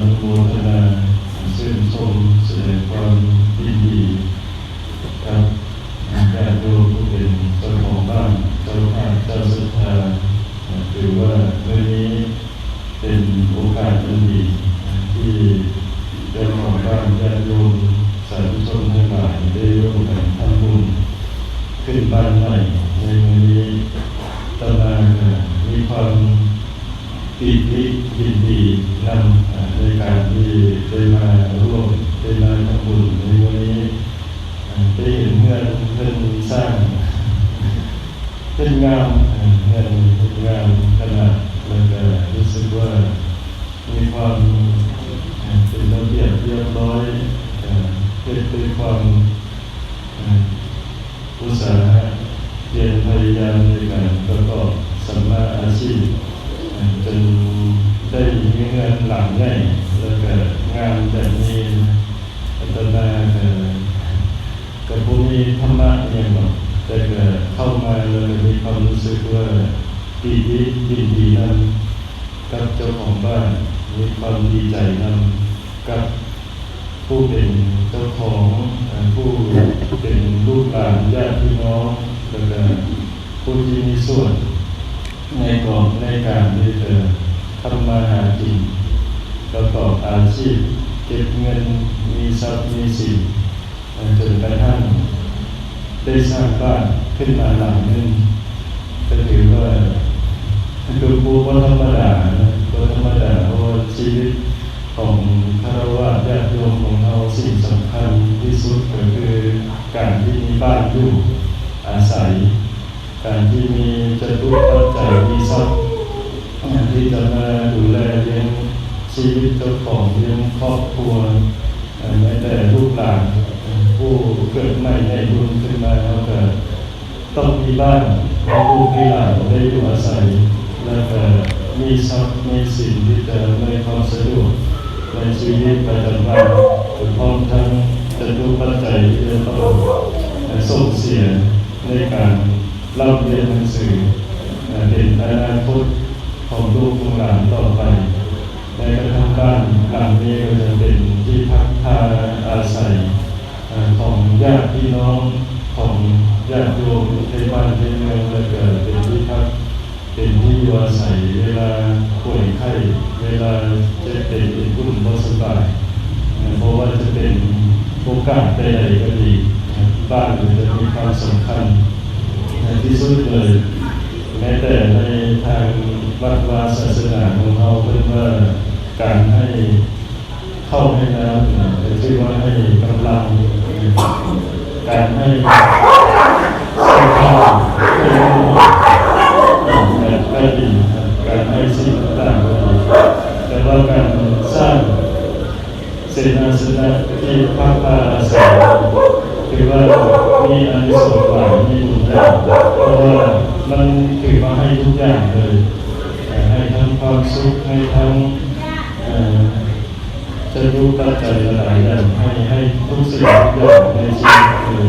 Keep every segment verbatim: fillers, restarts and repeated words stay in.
อนุโมทนาชื่นชมแสดงความยินดีกับญาติโยมผู้เป็นเจ้าของบ้าน เจ้าภาพ เจ้าศรัทธา ถือว่ามื้อนี้เป็นโอกาสอันดีที่เจ้าของบ้าน ญาติโยม สาธุชนทั้งหลายได้ร่วมกันทำบุญขึ้นบ้านใหม่ในมื้อนี้ อาตมาก็มีความ ปีติยินดีนำในการที่ได้มาร่วมได้มาทำบุญในวันนี้ได้เห็นเฮือนเพิ่นสร้างเพิ่นงามเฮือนเพิ่นงามขนาดแล้วก็รู้สึกว่ามีความเป็นระเบียบเรียบร้อยเฮ็ดด้วยความ อุตสาหะเพียรพยายามในการประกอบสัมมาอาชีพจนได้มีเฮือนหลังใหญ่แล้วก็งามแบบนี้อาตมาก็ก็บ่มีธรรมะอหย่างดอกแต่ก็เข้ามาแล้วก็มีความรู้สึกว่าปีติยินดีนำกับเจ้าของบ้านมีความดีใจนำกับ ผู้เป็นเจ้าของเอ่อผู้เป็นลูกหลานญาติพี่น้องแล้วก็ผู้ที่มีส่วนในกองในการที่จะทำมาหากินประกอบอาชีพเก็บเงินมีทรัพย์มีสินเอ่อจนกระทั่งได้สร้างบ้านขึ้นมาหลังหนึ่งก็ถือว่าเป็นผู้บ่ธรรมดานะบ่ธรรมดาเพราะว่าชีวิต ของฆราวาสญาติโยมของเราสิ่งสำคัญที่สุดก็คือการที่มีบ้านอยู่อาศัย การที่มีจตุปัจจัยมีทรัพย์ที่จะมาดูแลเลี้ยงชีวิตเจ้าของเลี้ยงครอบครัวเอ่อแม้แต่ลูกหลานเอ่อผู้เกิดใหม่ในบุญขึ้นมาเราก็ ต้องมีบ้านให้ลูกให้หลานได้อยู่อาศัย และก็มีทรัพย์มีสินที่จะอำนวยความสะดวกในชีวิตประจำวันพร้อมทั้งจตุปัจจัยที่จะต้องส่งเสียในการร่ำเรียนหนังสือเป็นอนาคตของลูกของหลานต่อไป ในกระทั่งบ้านหลังนี้ก็จะเป็นที่พักพาอาศัย เอ่อของญาติพี่น้องของญาติโยมในบ้านในเมืองและก็เป็นที่พักเป็นที่อยู่อาศัยเวลาป่วยไข้เวลาเจ็บเป็นเป็นกลุ่มบ่สบายนะเพราะว่าจะเป็นโอกาสใดๆก็ดีนะบ้านมันจะมีความสำคัญนะที่สุดเลยแม้แต่ในทางวัดวาศาสนาของเราเพิ่นว่าการให้ เข้าให้น้ำนะแต่ชื่อว่าให้กำลังการให้ให้ข้าวให้น้ำแบบก็ดีนะการให้สิ่งต่างๆก็ดีแต่ว่าการสร้างเสนาสนะที่พักพาอาศัยถือว่ามีอานิสงส์หลายมีบุญหลายเพราะว่ามันถือว่าให้ทุกอย่างเลยให้ทั้งความสุขให้ทั้งเอ่อ จะรู้ปัจจัยหลายๆอย่างให้ให้ทุกสิ่งทุกอย่างในชีวิตคือ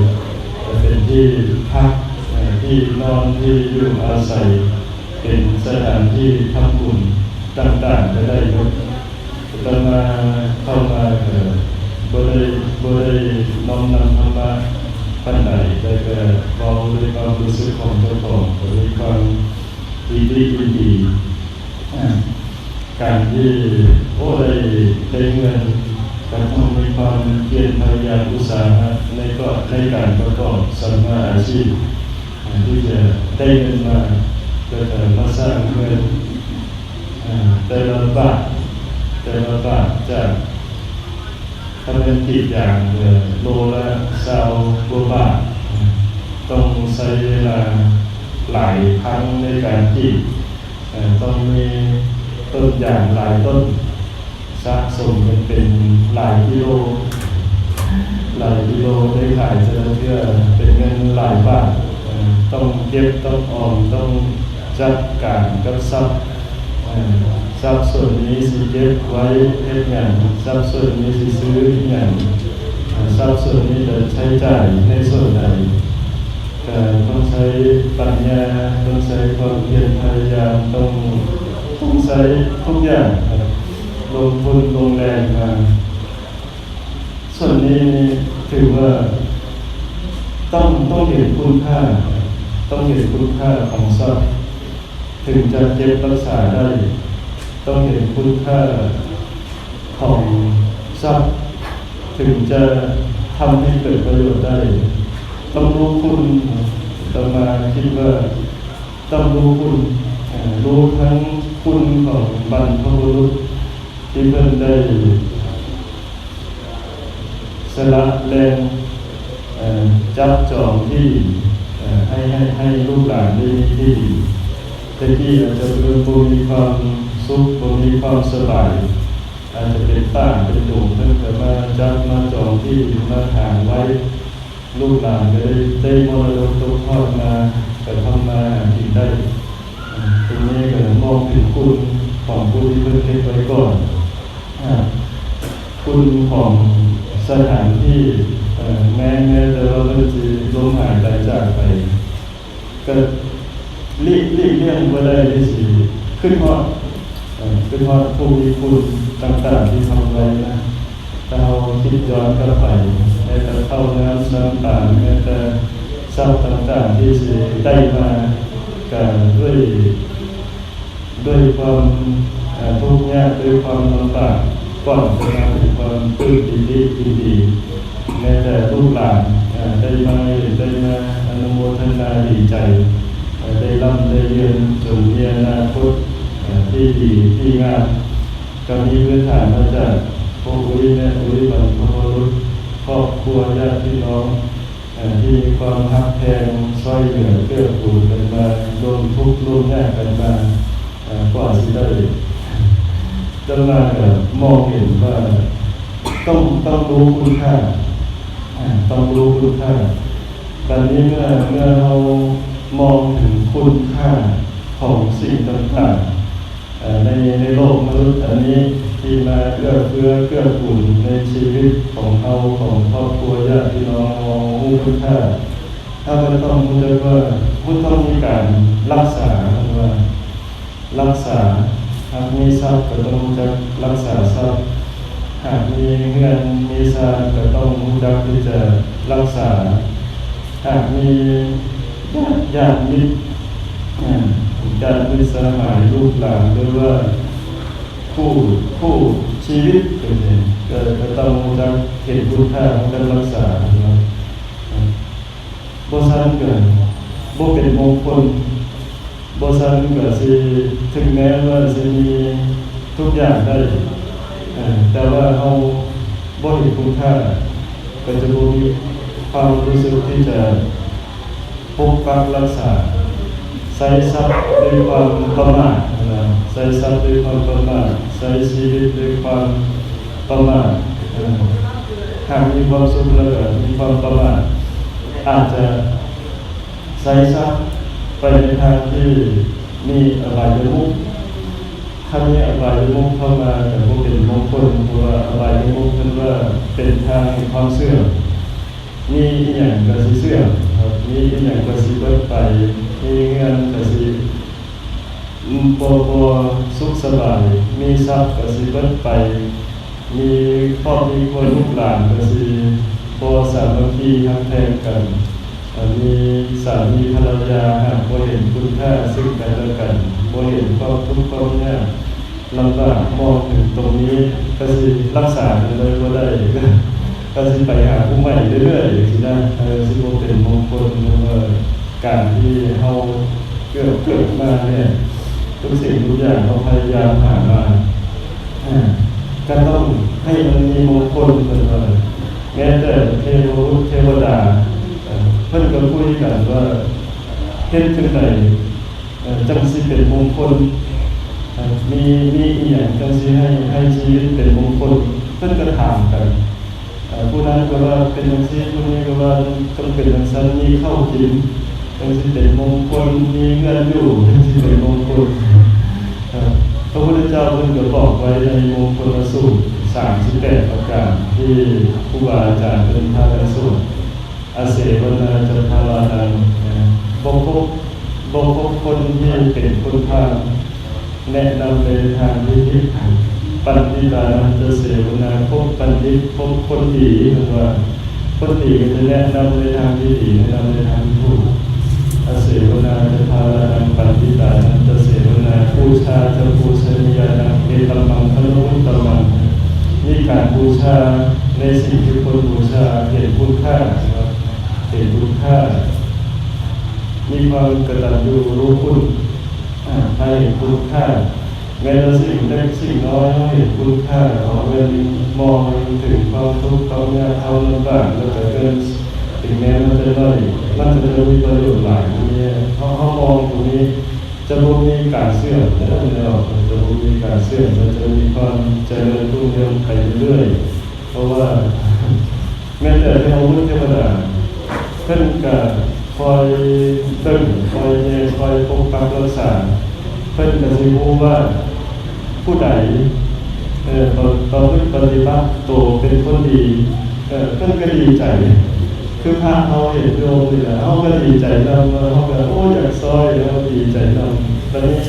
จะเป็นที่พักเอ่อที่นอนที่อยู่อาศัย เป็นสถานที่ทำบุญต่างๆก็ได้ยกอาตมาเข้ามาเอ่อบ่ได้บ่ได้น้อมนำธรรมะปานใดแต่ก็เว้าด้วยความรู้สึกของเจ้าของก็มีความปีติยินดี การที่โอ้ได้ได้เงินก็ต้องมีความเพียรพยายามอุตสาหะในก็ในการประกอบสัมมาอาชีพที่จะได้เงินมาก็จะมาสร้างเงินแต่ละบาทแต่ละบาทจากถ้าเป็นกรีดยางเนี่ยโลละซาวกว่าบาทต้องใช้เวลาหลายครั้งในการกรีด เอ่อต้องมีต้นยางหลายต้นสะสมกันเป็นหลายกิโลหลายกิโลได้ขายแต่ละเทื่อเป็นเงินหลายบาทเอ่อต้องเก็บต้องออมต้องจัดการกับทรัพย์เอ่อทรัพย์ส่วนนี้สิเก็บไว้เฮ็ดหยังทรัพย์ส่วนนี้สิซื้อหยังเอ่อทรัพย์ส่วนนี้จะใช้จ่ายในส่วนใด ก็ต้องใช้ปัญญาต้องใช้ความเพียรพยายามต้องต้องใช้ทุกอย่างครับลงทุนลงแร เห็นคุณค่า ต้องเห็นคุณค่าของทรัพย์ ถึงจะเก็บรักษาได้ ต้องเห็นคุณค่าของทรัพย์ ถึงจะทำให้เกิดประโยชน์ได้ ต้องรู้คุณ อาตมาคิดว่าต้องรู้คุณ เอ่อ รู้ทั้งคุณของบรรพบุรุษที่เพิ่นได้ สละแรง เอ่อ จับจองที่ดิน เอ่อ ให้ ให้ ให้ลูกหลานได้มีที่ดิน แต่กี้อาจจะบ่มีความสุข บ่มีความสบาย อาจจะเป็นป่าเป็นดง เพิ่นก็มาจับมาจองที่ดินมาถางไว้ ลูกหลานก็ได้ ได้มรดกตกทอดมา ก็ทำมาหากินได้ เอ่อ ตรงนี้ก็มองถึงคุณของผู้ที่เพิ่นเก็บไว้ก่อน อ่า คุณของสถานที่ เอ่อ แม้ แม้แต่ว่าเพิ่นสิล้มหายตายจากไป ก็หลีก หลีกเลี่ยงบ่ได้ที่สิคิดฮอด เอ่อ คิดฮอดผู้มีคุณต่างๆที่ทำไว้นะ ถ้าเฮาคิดย้อนกลับไป แม้แต่ข้าวน้ำน้ำตาล แม้แต่ทรัพย์ต่างๆที่สิได้มา ก็ด้วย ด้วยความ เอ่อ ทุกข์ยาก ด้วยความลำบาก ก่อนจะมาถึงความปลื้มปีติยินดี แม้แต่ลูกหลาน เอ่อ ได้มาเห็น ได้มาอนุโมทนาดีใจ เอ่อ ได้ร่ำได้เรือน จนมีอนาคต เอ่อ ที่ดีที่งาม ก็มีพื้นฐานมาจากพวกอุ้ยแม่อุ้ย บรรพบุรุษ ครอบครัวญาติพี่น้อง เอ่อ ที่มีความฮักแพง ซ่อยเหลือเกื้อกูลกันมา ร่วมทุกข์ร่วมยากกันมา เอ่อ กว่าสิได้ จนมาก็มองเห็นว่าต้อง ต้องรู้คุณค่า อ่า ต้องรู้คุณค่า บัดนี้เมื่อ เมื่อเรามองถึงคุณค่าของสิ่งต่างๆ เอ่อ ใน ในโลกมนุษย์อันนี้ที่มาเอื้อเฟื้อเกื้อกูลในชีวิตของเรา ของครอบครัวญาติพี่น้องเรา รู้คุณค่า เราก็ต้องรู้จักว่า เราต้องมีการรักษา ว่ารักษา หากมีทรัพย์ก็ต้องรู้จักรักษาทรัพย์ หากมีเฮือนมีซานก็ต้องรู้จักที่จะรักษา หากมีญาติ ญาติมิตร อ่า ญาติมิตรสหายลูกหลาน หรือว่าคู่ คู่ชีวิตเป็นไง ก็ ก็ต้องรู้จักเห็นคุณค่าของการรักษาเนาะ บ่ซั้นก็บ่เป็นมงคล บ่ซั้นก็สิ ถึงแม้ว่าสิมีทุกอย่างได้ เอ่อ แต่ว่าเราบ่เห็นคุณค่า ก็จะบ่มีความรู้สึกที่จะปกปักรักษา ใช้ทรัพย์ด้วยความประมาทนะ ใช้ทรัพย์ด้วยความประมาท ใช้ชีวิตด้วยความประมาท เอ่อ หากมีความสุขแล้วก็มีความประมาท อาจจะใช้ทรัพย์ไปในทางที่มีอบายมุข ถ้ามีอบายมุขเข้ามาก็บ่เป็นมงคล เพราะว่าอบายมุขเพิ่นว่าเป็นทางแห่งความเสื่อม มีอีหยังก็สิเสื่อมครับ มีอีหยังก็สิเบิดไป มีเงินก็สิ อืม บ่ บ่สุขสบาย มีทรัพย์ก็สิเบิดไป มีครอบมีครัวลูกหลานก็สิบ่สามัคคีฮักแพงกัน เอ่อ มีสามีภรรยาหากบ่เห็นคุณค่าซึ่งกันและกัน บ่เห็นความทุกข์ความยากลำบาก มองถึงตรงนี้ก็สิรักษากันเลยบ่ได้ ก็สิไปหาผู้ใหม่เรื่อยๆ จังซี้นะ เออ สิบ่เป็นมงคล เพราะว่าการที่เฮาเกิด เกิดมาเนี่ย ทุกสิ่งทุกอย่างเราพยายามหามา อ่า ก็ต้องให้มันมีมงคล เพิ่นว่า แม้แต่เทวบุตรเทวดา เอ่อ เพิ่นก็คุยกันว่า เฮ็ดจั่งใด เอ่อ จั่งสิเป็นมงคล เอ่อ มี มีอีหยังจั่งสิให้ ให้ชีวิตเป็นมงคล เพิ่นก็ถามกัน เอ่อ ผู้นั้นก็ว่าเป็นจั่งซี้ ผู้นี้ก็ว่าต้องเป็นจั่งซั้น มีข้าวกินจั่งสิเป็นมงคล มีเฮือนอยู่จั่งสิเป็นมงคล ครับ พระพุทธเจ้าเพิ่นก็บอกไว้ในมงคลสูตร สามสิบแปด ประการ ที่ครูบาอาจารย์เพิ่นพากันสวด อเสวนาจะพาลานัง นะ บ่คบ บ่คบคนที่เป็นคนพาล แนะนำในทางที่ผิด ปัณฑิตานันจะเสวนา คบบัณฑิต คบคนดี เพิ่นว่า ค คนดีก็จะแนะนำในทางที่ดี แนะนำในทางที่ถูก อเสวนาจะพาลานังปันติตานันจะเสวนา ปูชาจะปูชนียานัง เอตัมมังคโลมุตตมัง มีการบูชาในสิ่งที่ควรบูชา เห็นคุณค่านะครับ เห็นคุณค่า มีความกตัญญูรู้คุณ อ่า ให้คุณค่า แม้แต่สิ่งเล็กสิ่งน้อย เราเห็นคุณค่า เราเห็นมองถึงความทุกข์ความยากความลำบาก แล้วก็เกิน ถึงแม้มันจะน้อย มันก็จะมีประโยชน์หลาย ตรงนี้ เพราะเขามองตรงนี้ จะบ่มีการเสื่อมเด้อ แล้วจะบ่มีการเสื่อม มันจะมีความเจริญรุ่งเรืองไปเรื่อยๆ เพราะว่า แม้แต่เทวบุตรเทวดา เพิ่นก็คอยเบิ่ง คอยแยง คอยปกปักรักษา เพิ่นก็สิรู้ว่าผู้ใด เอ่อ ประ ประพฤติปฏิบัติตัวเป็นคนดี เอ่อ เพิ่นก็ดีใจ คือพระเฮาเห็นโยมนี่แหละ เฮาก็ดีใจนำ เฮาก็ โอ้ อยากซอย เฮาดีใจนำ บัดนี้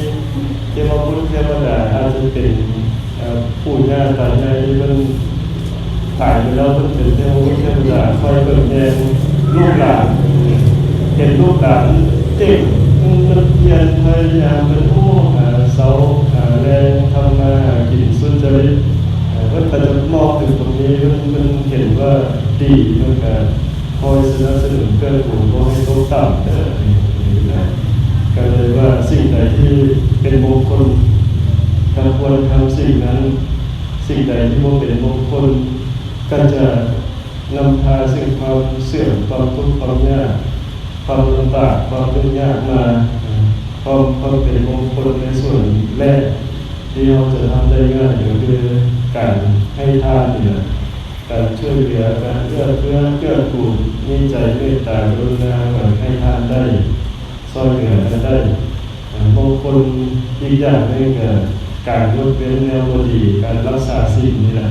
เทวบุตรเทวดาอาจจะเป็น เอ่อ ปู่ย่าตายายที่เพิ่นตายไปแล้ว เพิ่นเป็นเทวบุตรเทวดาคอยเบิ่งแยงลูกหลาน เห็นลูกหลานเก่ง เพิ่นเพียรพยายาม เพิ่น โอ้ หาเช้าหาแลง ทำมาหากินสุจริต เอ่อ เพิ่นก็จะมองถึงตรงนี้ เพิ่น เพิ่นเห็นว่าดี เพิ่นก็คอยสนับสนุนเกื้อกูลบ่ให้ตกต่ำเด้อ นี่นะ ก็เลยว่าสิ่งใดที่เป็นมงคล ก็ควรทำสิ่งนั้น สิ่งใดที่บ่เป็นมงคล ก็จะนำพาซึ่งความเสื่อม ความทุกข์ ความยาก ความลำบาก ความยุ่งยากมา ความ ความเป็นมงคลในส่วนแรกที่เราจะทำได้ง่ายก็คือการให้ทานนี่แหละ การช่วยเหลือ การเอื้อเฟื้อเกื้อกูล มีใจเมตตากรุณา การให้ทานได้ ช่วยเหลือกันได้ อ่า มงคลอีกอย่างหนึ่งก็การงดเว้นแนวบ่ดี การรักษาศีลนี่แหละ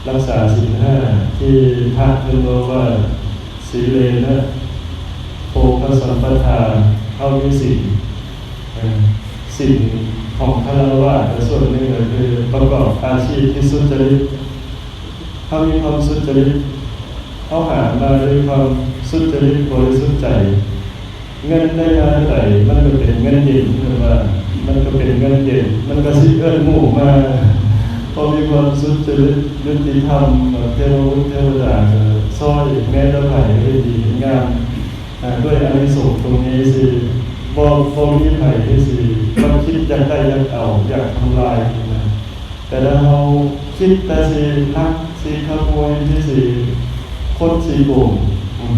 รักษาศีลห้า ที่พระเพิ่นบอกว่า "ศีเลนะโภคสัมปทา" เฮามีศีล เอ่อ ศีลของฆราวาส แต่ส่วนหนึ่งก็คือประกอบอาชีพที่สุจริต เฮามีความสุจริต เฮาหามาด้วยความสุจริตบริสุทธิ์ใจ เงินได้มาเท่าใด มันก็เป็นเงินเย็น เพิ่นว่า มันก็เป็นเงินเย็น มันก็สิเอิ้นหมู่มา เพราะมีความสุจริตยุติธรรม เทวบุตรเทวดาก็ซอย แม้แต่ไผก็เฮ็ดดีเฮ็ดงาม อ่า ด้วยอานิสงส์ตรงนี้สิ บ่ บ่มีไผที่สิมาคิดอยากได้อยากเอา อยากทำลายนะ แต่ถ้าเฮาคิดแต่สิลัก สิขโมย ที่สิคด สิโกง อืม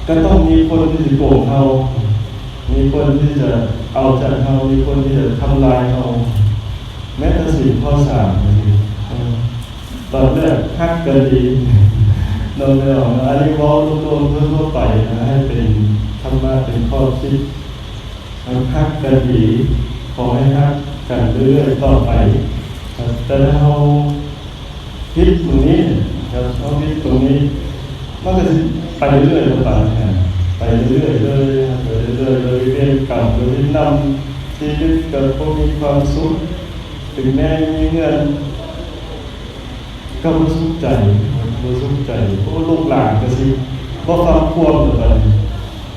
ก็ต้องมีคนที่สิโกงเฮา มีคนที่จะเอาจากเฮา มีคนที่จะทำลายเฮา แม้แต่ศีลข้อสามนี่ เออ ตอนแรกฮักกันดี เนาะ ไม่ออกนะ อันนี้เว้าโลกๆ ทั่วๆ ไปนะ ให้เป็นธรรมะ เป็นข้อคิด มันฮักกันดี ขอให้ฮักกันเรื่อยๆ ต่อไปครับ แต่ถ้าเฮาผิดตรงนี้ครับ เฮาผิดตรงนี้ มันก็สิไปเรื่อยๆ ครับ ไปเรื่อยๆ เลยครับ ไปเรื่อยๆ เลย เวรกรรมเลยนำชีวิตก็บ่มีความสุข ถึงแม้มีเงิน ก็บ่สุขใจ บ่สุขใจ โอ้ ลูกหลานก็สิบ่ฟังความแล้วบัดนี้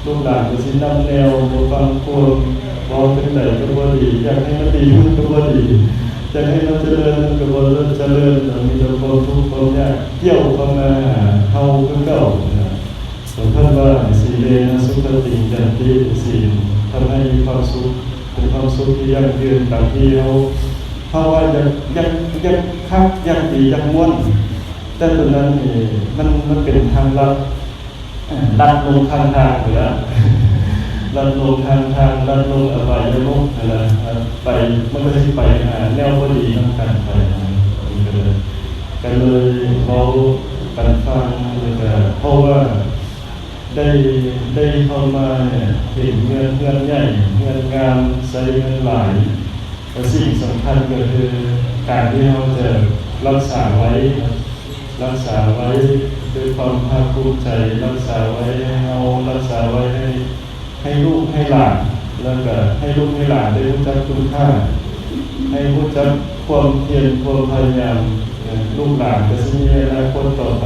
ลูกหลานก็สินำแนวบ่ฟังความ เว้าจั่งใดก็บ่ดี อยากให้มันดีมันก็บ่ดี อยากให้มันเจริญมันก็บ่เจริญ มีแต่ความทุกข์ความยากเกี่ยวเข้ามาหาเฮาคือเก่านะ สมภาพว่า "สีเลนะสุขติงยันติ" ศีลทำให้มีความสุข เป็นความสุขที่ยั่งยืน ตามที่เฮา เฮาว่าอยาก อยาก อยากคัก อยากดี อยากม่วน แต่ตัวนั้นนี่มัน มันเป็นทางลัด ลัดลงข้างทางอยู่แล้ว ลัดลงข้างทาง ลัดลงอบายมุขนั่นแหละ ไป มันก็สิไปหาแนวบ่ดีนำกันไป มันก็เลย ก็เลยเว้ากันฟัง แล้วก็เพราะว่า ได้ ได้เข้ามาเนี่ย เห็นเฮือน เฮือนใหญ่ เฮือนงาม ใช้เงินหลาย แต่สิ่งสำคัญก็คือการที่เราจะรักษาไว้ครับ รักษาไว้ด้วยความภาคภูมิใจ รักษาไว้ให้เรา รักษาไว้ให้ ให้ลูกให้หลาน แล้วก็ให้ลูกให้หลานได้รู้จักคุณค่า ให้รู้จักความเพียร ความพยายาม ลูกหลานก็สิมีอนาคตต่อไป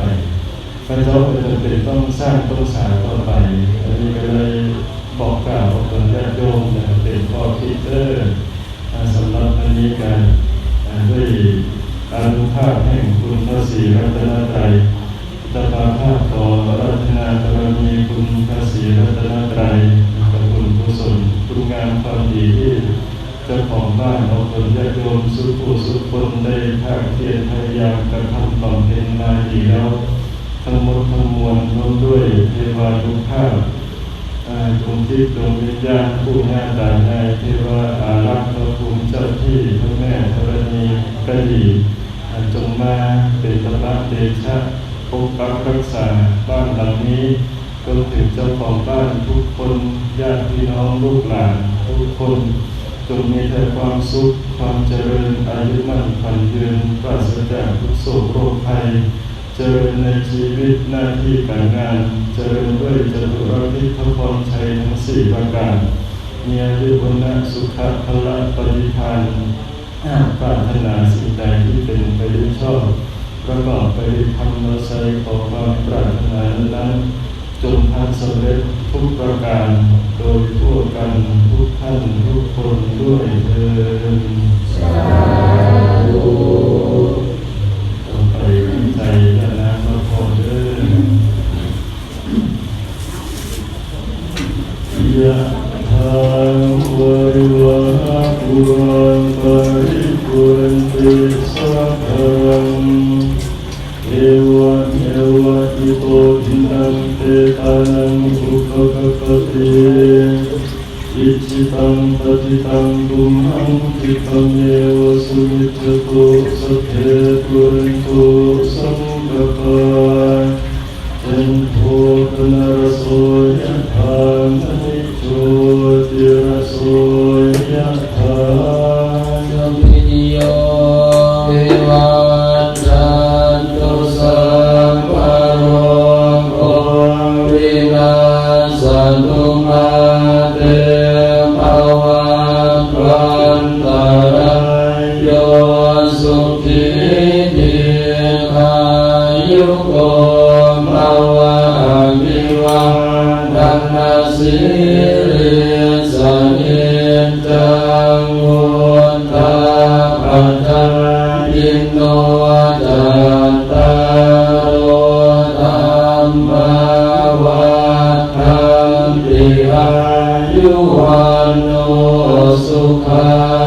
พระเจ้าก็จำเป็นต้องสร้างต้องสาต่อไป อันนี้ก็เลยบอกกล่าวกับญาติโยมนะครับ เป็นข้อคิดเด้อ อ่า สำหรับวันนี้กัน อ่า ด้วยอานุภาพแห่งคุณพระศรีรัตนตรัย จะมาภาพขออาราธนาบารมีคุณพระศรีรัตนตรัย กับคุณกุศลคุณงามความดีที่ เจ้าของบ้าน ขอญาติโยมสุขผู้สุขคนได้ภาคเพียรพยายามกระทำบำเพ็ญมาดีแล้ว ทั้งหมดทั้งมวลร่วมด้วยเทวานุภาพ อ่า ดวงจิตดวงวิญญาณปู่ย่าตายายเทวาอารักษ์พระภูมิเจ้าที่พระแม่ธรณีก็ดี อ่า จงมาเป็นธรรมเดชะปกปักรักษาบ้านหลังนี้ รวมถึงเจ้าของบ้านทุกคน ญาติพี่น้องลูกหลานทุกคน จงมีแต่ความสุขความเจริญ อายุมั่นขวัญยืน ปราศจากทุกข์โศกโรคภัย เจริญในชีวิตหน้าที่การงาน เจริญด้วยจตุรพิธพรชัยทั้งสี่ประการ มีอายุวรรณะสุขะพละปฏิภาณ ปรารถนาสิ่งใดที่เป็นไปด้วยชอบ ประกอบไปด้วยธรรม เราใส่ขอความปรารถนานั้นๆ จงพันสำเร็จทุกประการ โดยทั่วกันทุกท่านทุกคนด้วยเทอญ สาธุ ต่อไปตั้งใจทำนานมาพอเด้อ ยะถาวาริวหาปูราปริปุเรนติสาคารัง เอวะเมวะอิโตทินังเปตานังอุปกปปติ อิจิตังปฏิตังตุมหังคิปะเมวะสมิจจตุ สัพเพปุเรนตุสังกปา จันโทปนรโสยะถามณิโชติรโสยะถา สัพพิติโยวิวัชชันตุ สัพพะโรโควินัสสตุ มาเตภวัตวันตรายโย สุขีทีฆายุโกภวะ อภิวาทนสีลิสสะนิจจังวุฒาปะจายิโน จัตตาโรธัมมาวัฏฐันติ อายุวัณโนสุขัง